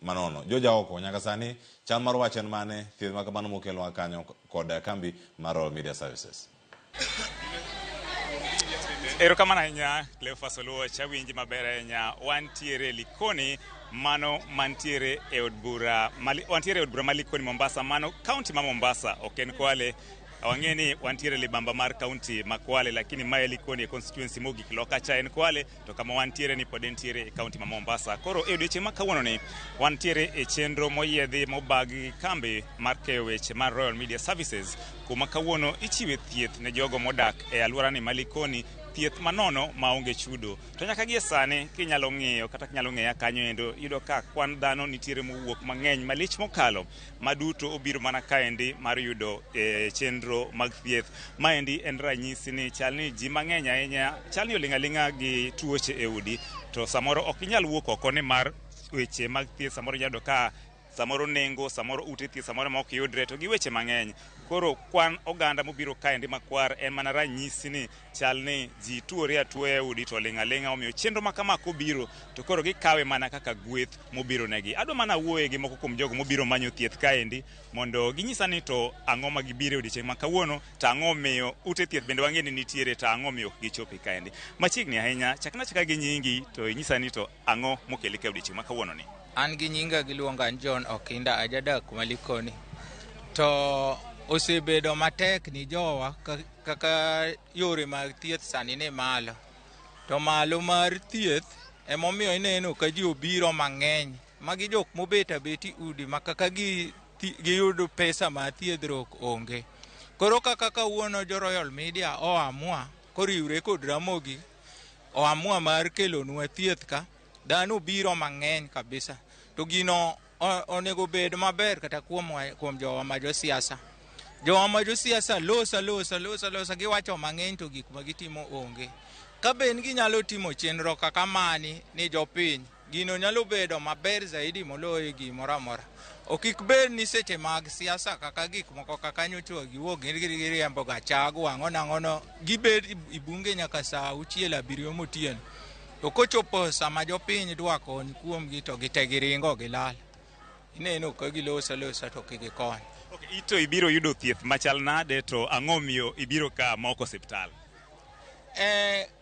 manono. Joja oko nyaka sani chal mar wach en mane thieth ma kamano mokelwa kanyo kod kambi mar Royal Media Services. Erokamano ahinya Cleophas Oluoch, awinji maber ahinya. Wantiere Likoni, mano mantiere e od bura, wantiere e od bura ma Likoni Mombasa, mano kaunti ma Mombasa, ok en Kwale. Wang'e ni wantiere libamba mar kaunti ma Kwale, lakini mae Likoni e constituency mogik loka cha en Kwale, to kama wantiere ni pod entiere e kaunti ma Mombasa. Koro e odiechieng' ma kawuono ni wantiere e chenro moyiedhi mobag gi kambi mar keyo weche mar Royal Media Services, kuma kawuono ichiwe thieth ne jogo modak e alworani ma Likoni, thieth manono maonge chudo. To nyaka gie sani kinyalo ng'iyo kata kinyalo ng'eya kanyo endo, iyudo ka kwan dhano nitiere mowuok mang'eny malich mokalo, ma duto obiro mana kaendi mar yudo chenro mag thieth. Maendi en ranyisi ni chal ni ji mang'eny ahinya chal ni oling' aling'a gi tuoche e udi, to samoro ok inyal wuok oko nimar weche mag thieth samoro inyalo yudo ka samoro nengo, samoro ute thieth samoro ma ok yudre, to gi weche mang'eny. Koro kwan oganda mobiro kaendi makwar en mana ranyisi ni chal ni ji tuore atuoya e udi to oling' aling'a, omiyo chenro ma kama kobiro to koro gikawe mana kaka gweth mobiro negi. Adwa mana wuoye gi moko kuom jogo mobiro manyo thieth kaendi mondo ginyisa ni to ang'o ma gibiro e odiechieng' ma kawuono, to ang'o miyo ute thieth bende wang'e ni nitiere, to ang'o miyo ok gichopi kaendi. Machiegni ahinya, chakna chaka gi nyingi to inyisa ni to ang'o mokeli ka e odiechieng' ma kawuono ni. An gi nyinga giluonga ni John Okinda, ajadak ma Likoni. To osebedo matek ni jowa kaka yore mag thieth sani ni malo. To malo mar thieth emomiyo ineno ka ji obiro mang'eny. Magi jok mobet abeti udi ma kaka giyudo pesa mar thiedhruok onge. Koro kaka kawuono jo Royal Media oamua koriwre kod Ramogi, oamua mar kelonwa thieth ka, dhano biro mang'eny kabisa. To gino onego bed maber kata kuom jowa ma josiasa. Jowa ma josiasa losa losa losa losa giwacho mang'eny to gik ma gitimo onge. Ka ben ginyalo timo chenro kaka mani ni jopiny, gino nyalo bedo maber zaidi moloyo gimoro amora. Ok kik bed ni seche mag siasa kaka gik moko kaka nyocha giwuok giriembo Gachagua ang'o nang'ono, gibed i bunge nyaka saa 6 7 motieno. To kochopo sama jopiny dwa kony kuomgi to gite giringo gilal. Ineno ka giloso alosa to ok gikony. Okay, ito ibiro yudo thieth machal nade to ang'o miyo ibiro ka ma ok osiptal?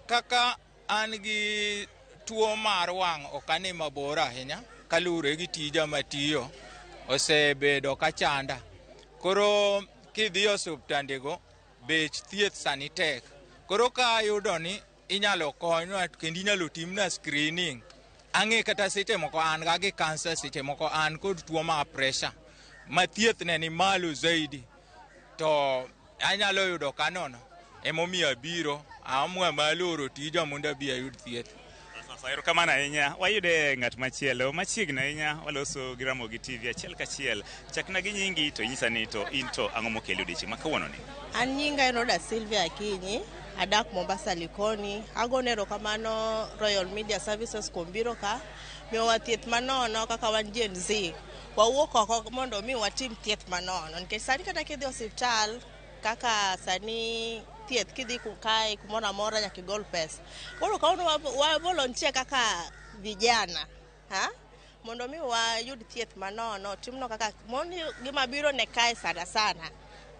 Kaka an gi tuo mar wang' ok ane mabor ahinya kaluwore gi tija matiyo osebedo ka chanda. Koro kidhi e osiptandego bech thieth sani tek. Koro ka ayudo ni inyalo konywa kendo inyalo timna screening. Ang'e kata seche moko an ga gi kansa, seche moko an kod tuo mar pressure ma thieth ne ni malo zaidi. To anyalo yudo kanono, emomiyo abiro, aamua mar loro tija mondo abi ayud thieth. Sasa erokamano ahinya. Wayude ng'at machielo machiegni ahinya, waloso gi Ramogi TV achiel kachiel. Chakna gi nyingi to inyisa ni to in to ang'o mokeli odiechieng' ma kawuono ni. An nyinga en Oda Sylvia Akinyi, adak Mombasa Likoni. Agone erokamano Royal Media Services kuom biro ka, miyowa thieth manono kaka wan Gen Z. Wawuok oko mondo mi watim thieth manono nikech sani kata kidhi osiptal kaka sani thieth kidhi kae kumoro amora nyaka igol pesa. Koro kawuono wa volunteer kaka vijana, ha? Mondo mi wayud thieth manono, timno kaka moni gima biro ne kae sana sana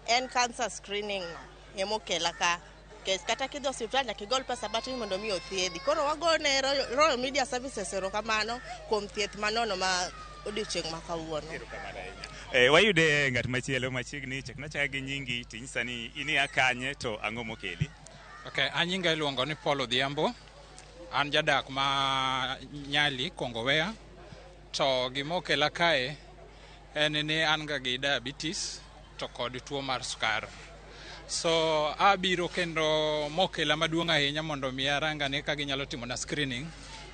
en cancer screening no emokela ka. Nikech kata kidhi osiptal nyaka igol pesa matin mondo mi othiedhi. Koro wagone Royal Media Services erokamano kuom thieth manono ma odiochieng' ma kawuono. Wayude ng'at machielo machiegni, chakna chaka gi nyingi to inyisa ni in ia kanye to ang'o mokeli. Okay, an nyinga iluongo ni Paul Odhiambo. An jadak ma Nyali, Kongowea. To gima okela kae en ni an ga gi diabetes to kod tuo mar sukar. So abiro kendo mokela maduong' ahinya mondo mi arangane ka ginyalo timona screening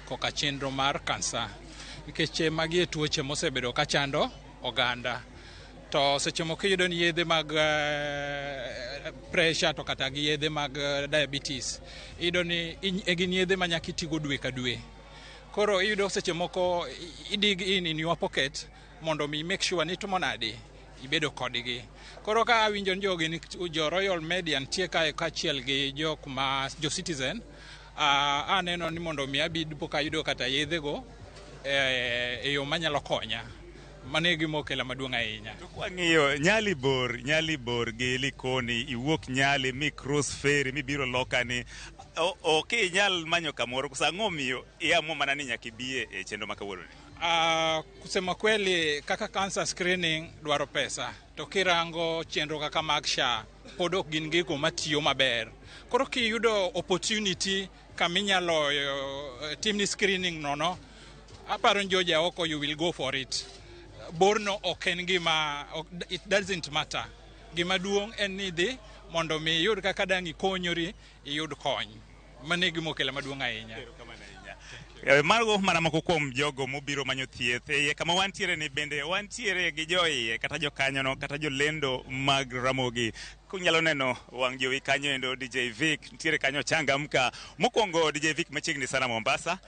koka chenro mar kansa. Nikech magi e tuoche mosebedo ka chando oganda. To seche moko iyudo ni yedhe mag pressure to kata gi yedhe mag diabetes, iyudo ni gin yedhe ma nyaka itigo dwe ka dwe. Koro iyudo seche moko i dig in your pocket mondo mi make sure ni itimo nade, ibedo kodgi. Koro ka awinjo ni jogi jo Royal Media nitie kae kaachiel gi jok ma jo Citizen, aneno ni mondo mi abi pok ayudo kata yedhego. e yo manyalo konya. Mano e gima okela maduong' ahinya. To kwang'iyo Nyali bor, Nyali bor gi Likoni, iwuok Nyali mi cross ferry mibiro lokani. Ok inyal manyo kamoro, koso ang'o omiyo iamua mana ni nyaka ibie e chenro ma kawuono ni? Kusema kweli kaka cancer screening dwaro pesa to kirango chenro kaka mag SHA pod ok gin gigo matiyo maber. Koro kiyudo opportunity kaminyalo timni screening nono, aparo ni George Aoko you will go for it. Borno ok en gima, it doesn't matter. Gima duong' en ni idhi mondo mi iyud kaka dang' ikonyori iyud kony. Mano e gima okela maduong' ahinya. Mago mana moko kuom jogo mobiro manyo thieth e iye kama wantiere ni bende wantiere gi joiye kata jokanyono kata jolendo mag Ramogi. Kunyalo neno wang' jowi kanyo endo DJ Vic nitiere kanyo changamka. Mokwongo DJ Vic machiegni sana Mombasa.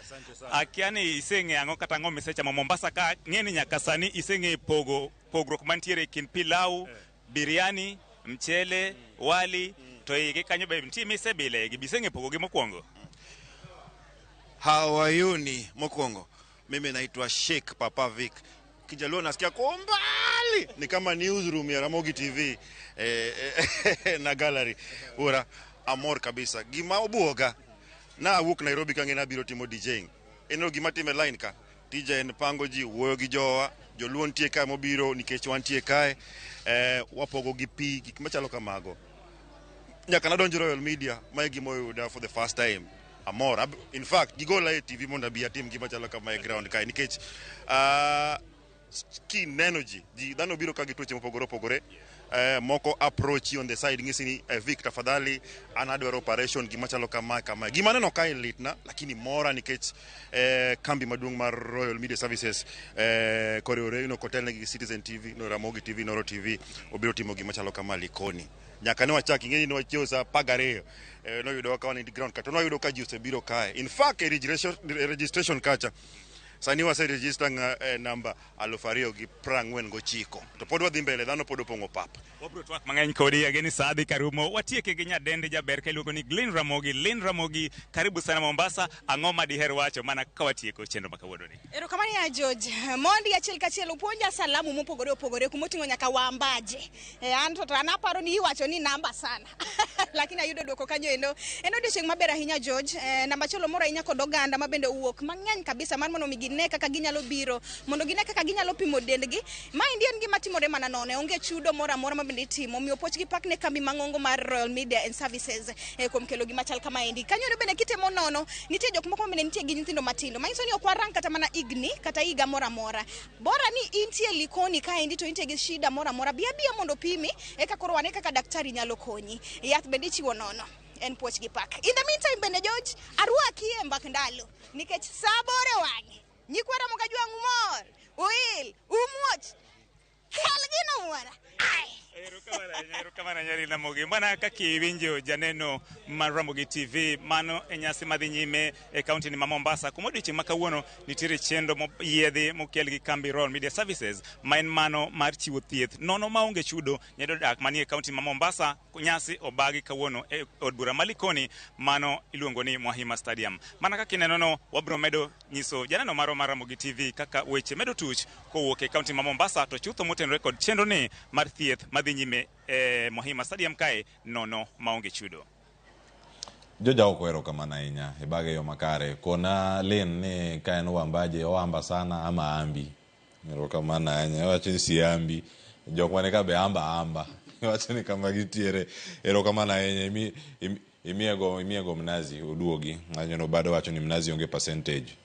Akia ni iseng'eyo ang'o kata ang'o misechamo Mombasa ka ng'e ni nyaka sani iseng'eyo pogo pogruok mantiere e kind pilau, biryani, mchele, wali to igi kanyo be nitie misebile igi biseng'eyo pogogi mokwongo. How are you ni mokwongo. Mimi naitwa Sheikh Papa Vic. Kijaluo nasikia kwa umbali ni kama newsroom ya Ramogi TV na gallery. Ura amor kabisa. Gima obuoga na awuok Nairobi kang'e nabiro timo DJing. Eno gima time line ka. Tija en pango ji, wuoyo gi jowa, joluo nitie kae mobiro nikech wantie kae. Wapogo gi pi, gik machalo kamago. Nyaka nadonj Royal Media, mae gima oyuda for the first time. Amor. In fact, gigola e TV mondo abi atim gima chalo kama e ground kae nikech kineno ji, dhano biro ka gi tuoche mopogore opogore. Moko approach you on the side ng'isi ni Vic tafadhali an adwaro operation gima chalo kama kama. Gima aneno kae litna lakini mora nikech kambi maduong' mar Royal Media Services koriwore no kotelne gi Citizen TV, no Ramogi TV, Noro TV obiro timo gima chalo kama Likoni. Nyaka ne wachak ing'e ni wachiewo saa 12 noyudo ka wan e ground kata noyudo ka ji osebiro kae. In fact, e registration kacha sani wase register namba 2049 to pod wadhi mbele, dhano pod opong'o pap. Wabiro twak mang'eny kodi ageni saa dhi karumo. Watieke gi nyadendi jaber ka iluongo ni Lynn Ramogi. Lynn Ramogi, karibu sana Mombasa. Ang'o ma diher wacho mana ka watieko chenro ma kawuono ni? Erokamano ya George. Mondi achiel kachiel upuonja salamu mopogore opogore kumoting'o nyaka wambaje. An to an aparo ni iwacho ni namba sana. Lakini ayudo duoko kanyo endo. En odiochieng' maber ahinya George. Namba achiel omor ahinya kod oganda ma bende owuok mang'eny kabisa mar mondo mi gine kaka ginyalo biro, mondo gine kaka ginyalo pimo dendgi. Maendi en gima timore mana nono, onge chudo moro amora ma bende itimo. Omiyo puoch gi pak ne kambi mang'ongo mar Royal Media and Services kuom kelo gima chal kamaendi. Kanyo bende kitemo nono, nitie jok moko bende nitie gi nyithindo matindo. Manyiso ni ok warang kata mana higni kata higa moro amora. Bora ni intie Likoni kaendi to intie gi shida moro amora, bi abiya mondo pimi eka koro wane kaka daktari nyalo konyi. Yath bende ichiwo nono. En puoch gi pak. In the meantime bende George, arwaki e mbak ndalo nikech saa bor e wang'e. Nyikwa Ramogi Ajwang' umor, uil, umuoch. Kal gino wuora. Ai. Erokamano ahinya Ramogi. Mana kaka iwinjo janeno mar Ramogi TV, mano e nyasi madhi nyime e kaunti ni ma Mombasa. Kuma odiochieng' ma kawuono nitiere chenro moyiedhi mokel gi kambi Royal Media Services, ma en mano mar chiwo thieth nono maonge chudo ne jodak manie kaunti ma Mombasa. Nyasi obagi kawuono e od bura ma Likoni, mano iluongo ni Mwahima Stadium. Mana kaka ineno no, wabiro medo nyiso janeno marwa mar Ramogi TV kaka weche medo tuch kowuok e kaunti ma Mombasa, to chutho motenore kod chenro ni mar thieth madhi nyime e Mwahima Stadium kae nono maonge chudo. Joja ok erokamano ahinya ibage yo makare. Kona Lynn ni ka en wambaje oamba sana ama ambi. Erokamano ahinya. Iwacho ni siambi. Jok mane ka be amba amba. Iwacho ni kama gitiere. Erokamano ahinya. Imiego mnazi oduogi. Ng'anyono bado wacho ni mnazi onge percentage.